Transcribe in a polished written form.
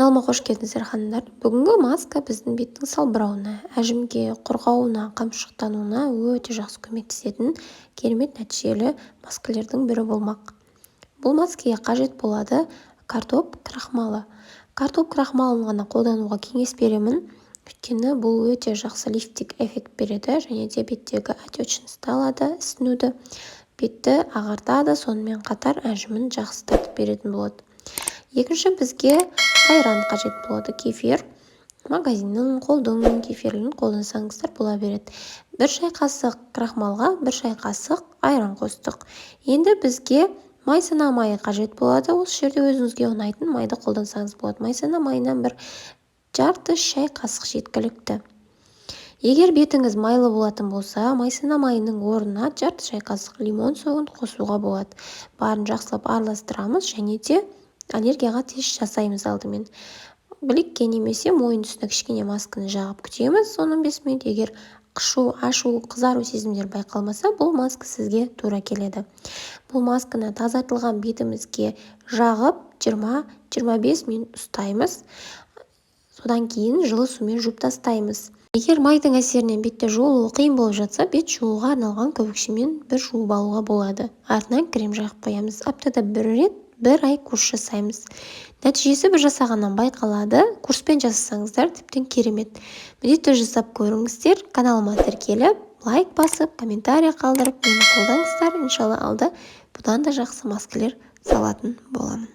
Kanalıma қош келдіңіздер, ханымдар! Бүгінгі маска біздің беттің салбырауына, әжімге, құрғауына, қамшықтануына өте жақсы көмектесетін керемет нәтижелі маскалердің бірі болмақ. Бұл маскаға қажет болады картоп крахмалы. Картоп крахмалын ғана қолдануға кеңес беремін, өйткені бұл өте жақсы лифтинг эффект береді және де беттегі отечность ті алады, ісінуді, бетті ағартады, сонымен қатар әжімін жақсы тартып беретін болады. Екінші, бізге айран қажет болады, кефир. Магазиннің, қолдың кефирін қолдансаңыздар бола береді. 1 шай қасық крахмалға 1 шай қасық айран қостық. Енді бізге майсана майы қажет болады. Осы жерде өзіңізге ұнайтын майды қолдансаңыз болады. Майсана майынан бір жарты шай қасық жеткілікті. Егер бетіңіз майлы болатын болса, майсана майының орнына жарты шай қасық лимон согын қосуға болады. Барын жақсылап араластырамыз және де аллергияға тест жасаймыз. Алдымен білекке немесе мойын тұсына кішкене масканы жағып күтеміз 10-15 минут. Егер қышу, ашу, қызару сезімдер байқалмаса, бұл маска сізге тура келеді. Бұл масканы тазартылған бетімізге жағып, 20-25 минут ұстаймыз. Содан кейін жылы сумен жуып тастаймыз. Егер майдың әсерінен бетте жуылуы қиын болып жатса, бет жууға арналған көбікшемен бір жуып алуға болады. Артынан крем жағып қоямыз. Аптада бір рет бір ай курс жасаймыз. Нәтижесі бір жасағаннан байқалады. Курспен жасасаңыздар, тіптен керемет. Міндетті түрде жасап көріңіздер. Каналыма тіркеліп, лайк басып, комментарий қалдырып, мені қолдаңыздар. Иншалла, алда бұдан да жақсы маскалер салатын боламын.